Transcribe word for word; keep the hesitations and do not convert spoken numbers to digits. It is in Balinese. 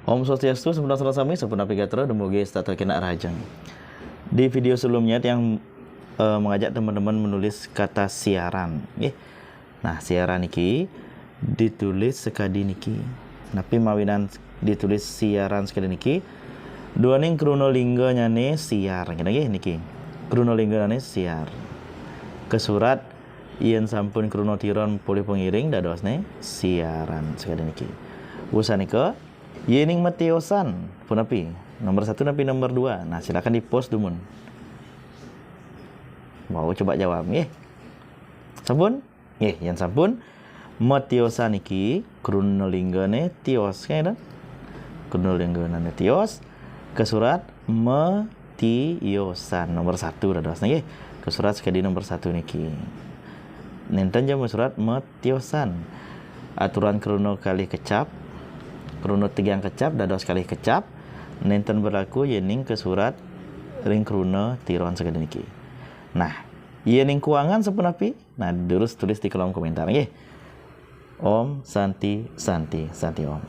Om Swastiastu, sampun sami, sampun napi gatra, dumugi setata kena rahajeng. Di video sebelumnya, tiang eh, mengajak teman-teman menulis kata siaran, nggih. Nah, siaran niki ditulis sakadi niki. Napi mawinan ditulis siaran sakadi niki? Duaning kruna lingganyane siar, ngene nggih niki. Kruna lingganyane siar. Kasurat yen sampun kruna tiron polih pangiring dadosne siaran sakadi niki. Wusan nika, yening matiosan punapi? Nomor satu napi nomor dua? Nah, silakan di-post dumun. Mau coba jawab nggih. Sampun? Nggih, yen sampun, matiosan niki kruna linggane tios, kan? Kruna linggane tios, kasurat matiosan nomor satu dados nggih. Kasurat sakadi nomor satu niki. Nenten ja masurat matiosan. Aturan kruna kalih kecap, kruna tigang kecap dados kalih kecap, nenten berlaku yening kasurat ring kruna tiron sakadi niki. Nah, yening kuangan sapunapi? Nah, durus tulis di kolom komentar nggih. Om Santi, Santi, Santi Om.